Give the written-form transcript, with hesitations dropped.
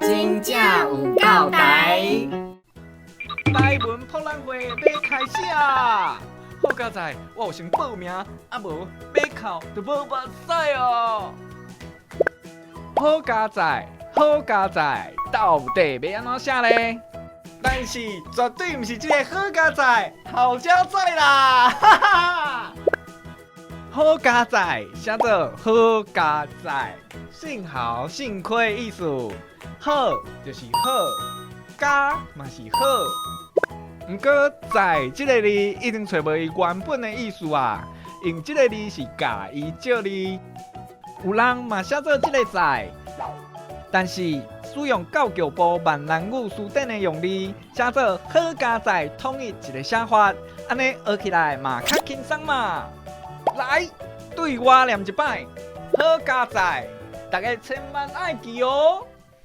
真正有夠台。台文博覽會欲開始啊！好佳哉，我有先報名，啊無欲哭就無目屎哦。好佳哉，好佳哉，到底欲按怎寫咧？但是絕對毋是這个好佳哉，好佳哉啦！哈哈。好佳哉，寫做好佳哉，幸好、幸虧意思。好就是好，佳嘛是好。毋過在這个字已經揣無伊原本的意思啊，用這个字是共伊借字。有人嘛寫做這个在，但是使用教育部閩南語辭典的用字，寫做好佳哉，統一一个寫法，按呢學起來嘛較輕鬆嘛。來，對我念一擺，好佳哉，大家千萬愛記哦。